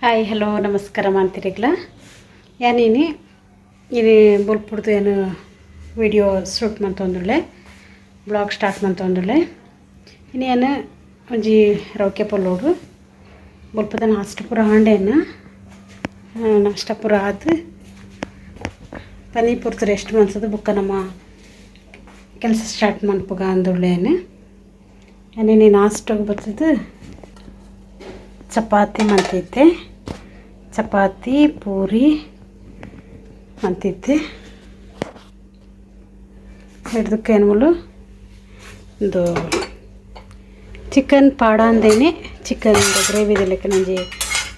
Hi hello ನಮಸ್ಕಾರ ಮಾಡ್ತಿರಗ್ಲ ಯಾನೇನಿ ಇದು ಬೊಲ್ಪುಡ್ದು ಏನು ವಿಡಿಯೋ ಶೂಟ್ ಮಂತೊಂದುಳ್ಳೆ ಬ್ಲಾಗ್ ಸ್ಟಾರ್ಟ್ ಮಂತೊಂದುಳ್ಳೆ ಇನ್ನೇನು ಒಂಜಿ ರೌಕೆ ಪೊಲ್ಲೋಡು ಬೊಲ್ಪದ ನಾಷ್ಟ ಪೂರ ಆಂಡೇನ ನಾಷ್ಟ ಪೂರ ಆದ್ ಪನಿ ಪೊರ್ತು ರೆಸ್ಟ್ ಮನ್ಸದು ಬೊಕ್ಕ ನಮ್ಮ ಕೆಲಸ ಸ್ಟಾರ್ಟ್ ಮನ್ಪುಗ ಅಂದುಳ್ಳೇನು. ಯಾನೇನಿ ನಾಷ್ಟಗ್ ಬತ್ತದು ಚಪಾತಿ ಮಂತಿದ್ದೆ, ಚಪಾತಿ ಪೂರಿ ಮಂತಿದ್ದೆ. ಹಿಡ್ದಕ್ಕೆ ಏನ್ಮೂಲು ಒಂದು ಚಿಕನ್ ಪಾಡಂದೇನೆ ಚಿಕನ್ ಗ್ರೇವಿ ಲೆಕ್ಕ ನಂಜಿ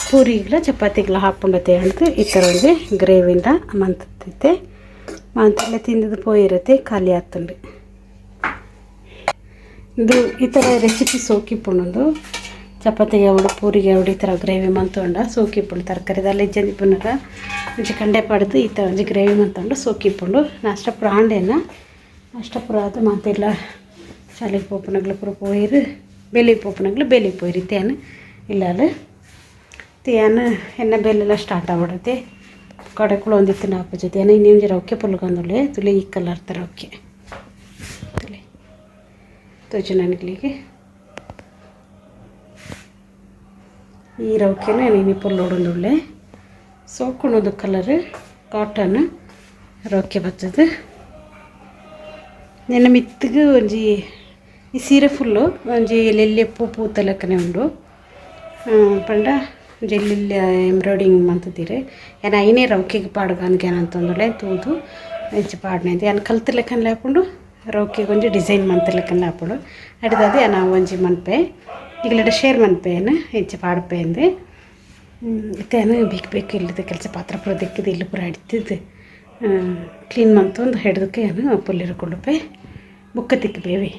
ಪೂರಿಗ್ಲ ಚಪಾತಿಗ್ಲ ಹಾಕ್ಕೊಂಡತೆ ಹೇಳ್ದು ಈ ಥರ ಒಂಜಿ ಗ್ರೇವಿಂದ ಮಂತಿದ್ದೆ. ಮಂತೆಲ್ಲ ತಿಂದದ್ದು ಪೋಯಿರುತ್ತೆ ಖಾಲಿ ಆತುಂಡು. ಇದು ಈ ಥರ ರೆಸಿಪಿ ಸೋಕಿಪ್ಪುಂಡು. ಚಪಾತಿಗೆ ಅವಳು ಪೂರಿಗೆ ಅವಳು ಈ ಥರ ಗ್ರೇವಿ ಮಂತೊಂಡ ಸೋಕಿಪ್ಪುಂಡು. ತರಕಾರಿದಲ್ಲ ಇಜ್ಜಂದಿ ಪುನಗ ಒಂಜಿ ಕಂಡೆ ಪಡೆದು ಈ ಥರ ಒಂಜಿ ಗ್ರೇವಿ ಮಂತೊಂಡು ಸೋಕಿಪ್ಪುಂಡು. ನಾಷ್ಟ ಪೂರ ಆಂಡೇನ ನಾಷ್ಟ ಪೂರ ಅದು ಮಾತೆಲ್ಲ ಶಾಲೆಗೆ ಪೋಪುನಗ್ಲು ಪೂರ ಪೋಯಿರು, ಬೇಲಿಗೆ ಪೋಪುನಗ್ಲು ಬೇಲಿಗೆ ಪೋಯಿರು. ತೇನು ಇಲ್ಲಾಲು ತೇನು ಎನ್ನ ಬೇಲೆಲ್ಲ ಸ್ಟಾರ್ಟ್ ಆಗ್ಬಿಡುತ್ತೆ. ಕಡೆ ಒಂದಿತ್ತು ನಾಲ್ಕು ಜೊತೆ ಏನ ಇನ್ನೊಂದು ರೊಕ್ಕೆ ಪುಲ್ಗಂದುಳ್ಳೆ ತುಲೆ ಈ ಕಲರ್ ಥರ ರೊಕ್ಕೆ ತುಲೆ ತೋಜು ನನಗೆ ಈ ರವಕೆನ ಇನಿ ಪೊಲ್ಲೋಡೊಂದುಳ್ಳೆ ಸೋಕುಣದು ಕಲರ್ ಕಾಟನ್ ರೊಕ್ಕೆ ಬರ್ತದೆ. ನೆನ್ನ ಮಿತ್ತಿಗೆ ಒಂಜಿ ಈ ಸೀರೆ ಫುಲ್ಲು ಒಂಜಿ ಎಲ್ಲೆಲ್ಲಿ ಪೂ ಪೂ ತಲಕನೆ ಉಂಡು ಪಂಡ ಒಂಜಿ ಎಲ್ಲೆಲ್ಲಿ ಎಂಬ್ರಾಯ್ಡಿಂಗ್ ಮಂತುದೀರ್. ಯಾನ್ ಐನೇ ರವಕೆಗೆ ಪಾಡ್ಗ ಅಂತಂದುಳ್ಳೆ ತೂದು ಇಂಚ ಪಾಡ್ನೆ ಯಾನ್ ಕಲ್ತ್ ಲೆಕ್ಕನ್ಲೆ ಆಪುಂಡು, ರವಕೆಗೆ ಒಂಜಿ ಡಿಸೈನ್ ಮಂತ್ ಲೆಕ್ಕನ್ಲೆ ಆಪುಂಡು. ಅಡ್ದದು ಯಾನ್ ಒಂಜಿ ಮನ್ಪೆ ಈಗಲೆಡ ಶೇರ್ ಮನ್ಪೇನು ಇಂಚ ಪಾಡ್ಪೇಂದು. ಇತ್ತೇನು ಬೇಕು ಬೇಕು ಇಲ್ಲದ ಕೆಲಸ ಪಾತ್ರ ಪೂರ ದಿಕ್ಕದು ಇಲ್ಲಿ ಪೂರ ಅಡಿತಿದ್ದು ಕ್ಲೀನ್ ಮಂತೊಂದು ಹಿಡ್ದಕ್ಕೆ ಏನು ಪುಲ್ಲಿರು ಕೊಳ್ಳುಪೆ ಬುಕ್ಕ ತಿಕ್ಕ ಬೇವಿ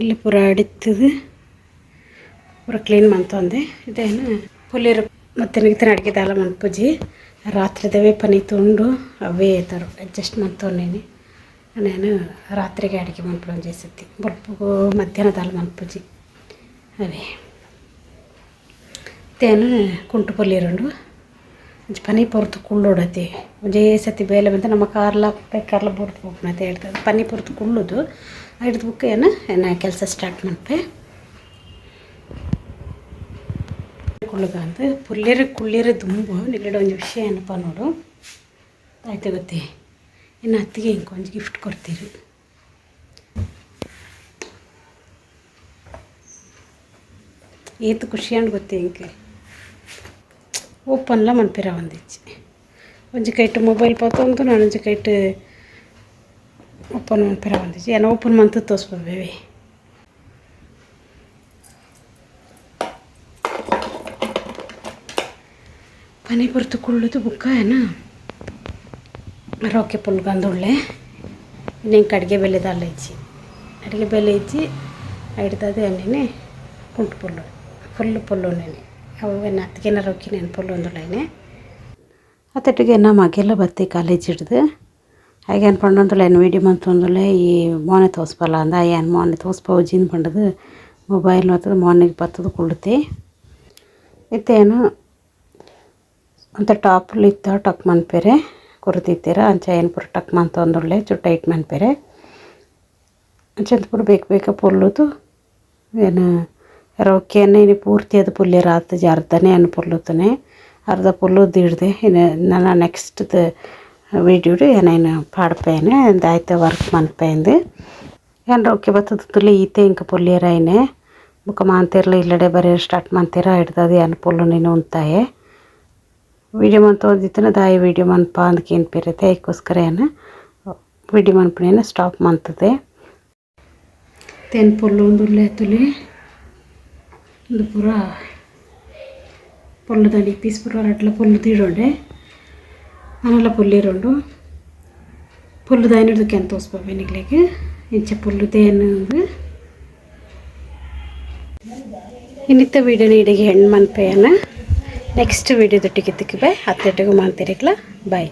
ಇಲ್ಲಿ ಪೂರ ಅಡಿತದು ಪೂರ ಕ್ಲೀನ್ ಮಂತೊಂದೆ. ಇದೇನು ಪುಲ್ಲಿರು ಮತ್ತು ನನಗೆ ಅಡುಗೆ ದಾಲ ಮನ್ಪುಜಿ ರಾತ್ರಿದವೇ ಪನಿ ತುಂಡು ಅವೇ ತರ ಅಡ್ಜಸ್ಟ್ ಮಂತೊಂಡೇನಿ. ನಾನು ರಾತ್ರಿಗೆ ಅಡುಗೆ ಮನ್ಪುಡು ಒಂಜಿ ಸತಿ ಬೊಲ್ಪುಗು ಮಧ್ಯಾಹ್ನ ದಾಲ ಮನ್ಪುಜಿ ಅವೇ. ತೇನು ಕುಂಟು ಪೊಲ್ಲಿರುಂಡು ಒಂಜಿ ಪನಿ ಪೊರ್ತು ಕುಳ್ಳೋಡತಿ ಒಂಜೇ ಸತಿ ಬೇಲೆ ಬಂತ ನಮ್ಮ ಕಾರ್ಲ ಕಾರ್ಲ ಬೊರ್ತು ಪೋಪುನತೆ ಹೇಳ್ತದೆ. ಪನಿ ಪೊರ್ತು ಕುಳ್ಳುದು ಹಿಡ್ದು ಬುಕ್ಕ ಏನು ಏನ ಕೆಲಸ ಸ್ಟಾರ್ಟ್ ಮನ್ಪೆ ಕುಳ್ಳುಗ ಅಂತ ಪುಲ್ಲೇರು ಕುಳ್ಳೇರು ದುಂಬು ನಿಗಡೆ ಒಂಜಿ ವಿಷಯ ಏನಪ್ಪ ನೋಡು ಆಯ್ತು ಗೊತ್ತಿ. ಇನ್ನು ಅತ್ತಿಗೆ ಇಂಕ ಒಂಜಿ ಗಿಫ್ಟ್ ಕೊಡ್ತೀರಿ. ಏತು ಖುಷಿ ಅಂಡ್ ಗೊತ್ತಿ ಇಂಕೆ ಓಪನ್ಲ ಮನ್ಪಿರ ಒಂದಿಚ್ಚಿ ಒಂಜಿ ಕೈಟ್ ಮೊಬೈಲ್ ಪತ್ತೊಂದು ನಾನು ಒಂಜಿ ಕೈಟ್ ಓಪನ್ ಮನ್ಪಿರ ಒಂದಿಚ್ಚಿ ಏನ ಓಪನ್ ಮಂತ್ ತೋಸ್ಬೇವಿ. ಪನಿ ಪೊರ್ತು ಕುಳ್ಳುದು ಬುಕ್ಕ ಏನ ರೊಕ್ಕೆ ಪುಲ್ಗಂದುಳ್ಳೆ ಇನ್ನೇನು ಅಡುಗೆ ಬೆಲೆದ ಇಜ್ಜಿ ಅಡುಗೆ ಬೆಲೆ ಇಜ್ಜಿ ಹಿಡ್ದದೆ ಅನ್ನೇನೆ ಕುಂಟು ಪುಲ್ಲು ಫುಲ್ ಪುಲ್ಲು ನೆನೆ ಅವು ಅತ್ತಿಗೆನ ರೊಕ್ಕಿ ನೆನೆ ಪುಲ್ಲು ಒಂದುಳ್ಳೇನೆ. ಅತ್ತಟ್ಟಿಗೆ ನಮ್ಮ ಮಗೆಲ್ಲ ಬತ್ತಿ ಕಾಲೇಜ್ ಹಿಡ್ದು ಹಾಗೆ ಏನು ಪಂಡೊಂದುಳ್ಳೆ ಏನು ವೀಡಿಯೋ ಮಂತೊಂದುಳ್ಳೆ ಈ ಮೋನೆ ತೋಸ್ಪಲ್ಲ ಅಂದ ಏನು ಮೋನೆ ತೋಸ್ಪೌಜಿನ್ ಪಂಡದು ಮೊಬೈಲ್ ಬರ್ತದೆ ಮೋನೆಗೆ ಬತ್ತದು ಕುಳ್ಳುತ್ತೆ. ಇತ್ತೇನು ಅಂತ ಟಾಪ್ಲು ಇತ್ತ ಟಕ್ ಮನ್ಪೆರೆ ಕೊರ್ದಿತ್ತೀರ ಅಂಚ ಏನು ಪೂರ ಟಕ್ ಮಂತೊಂದುಳ್ಳೆ ಚೂರು ಟೈಟ್ ಮನ್ಪೆರೆ ಅಂಚಂತ ಪೂರ ಬೇಕು ಬೇಕ ಪೊಲ್ಲುದು ಏನು ರೊಕ್ಕೆಯನ್ನು ಇನ್ನು ಪೂರ್ತಿ ಅದು ಪುಲ್ಯ ರಾತ್ ಅರ್ಧನೇ ಏನು ಪೊಲ್ಲುತ್ತಾನೆ ಅರ್ಧ ಪುಲ್ಲು ದಿಡ್ದೆ. ಇನ್ನು ನನ್ನ ನೆಕ್ಸ್ಟ್ ವೀಡಿಯೋಡು ಏನೇನು ಪಾಡ್ಪೇನೆ ದಾಯ್ತ ವರ್ಕ್ ಮನ್ಪೇಂದು ಏನು ರೊಕ್ಕೆ ಬತ್ತದ ತುಲಿ ಈತೆ ಇಂಕ ಪುಲ್ಯರೈನೆ ಬುಕ್ಕ ಮಾಂತಿರ್ಲ ಇಲ್ಲಡೆ ಬರೀ ಸ್ಟಾರ್ಟ್ ಮಂತೀರ ಹಿಡ್ದದು ಏನು ಪುಲ್ಲು ನೀನು ಉಂತಾಯೆ ವೀಡಿಯೋ ಮಂತೊಂದಿತ್ತನ ದಾಯಿ ವೀಡಿಯೋ ಮನ್ಪ ಅಂದ್ಕೇನು ಪಿರತೆ ಅದಕ್ಕೋಸ್ಕರ ಏನು ವೀಡಿಯೋ ಮನ್ಪನೇನು ಸ್ಟಾಪ್ ಮಂತದೆ. ತೆನ್ ಪುಲ್ಲು ಒಂದುಳ್ಳೆ ತುಲಿ ಒಂದು ಪೂರ ಪೊಲ್ಲು ದಂಡಿ ಪೀಸ್ ಪೂರ ರಡ್ಲ ಪೊಲ್ಲು ತೀಡೊಂಡೆ ನಾನೆಲ್ಲ ಪುಲ್ಲಿರುಂಡು ಪುಲ್ಲು ದಾಯಿನಿಡ್ದಕ್ಕೆ ಎಂತ ತೋಸ್ಬ ನಿಗ್ಲಿಗೆ ಇಂಚ ಪುಲ್ಲು ತೇನು. ಇನ್ನಿತ್ತ ವೀಡಿಯೋನ ಇಡೀ ಹೆಣ್ಣು ಮನ್ಪೆಯನ್ನ ನೆಕ್ಸ್ಟ್ ವೀಡಿಯೋ ದೊಟ್ಟಿಗೆ ತಿಕ್ಕಿಬೆ ಹತ್ತೆಟ್ಟಿಗೂ ಮಾಂತಿರಿಕ್ಲ ಬಾಯ್.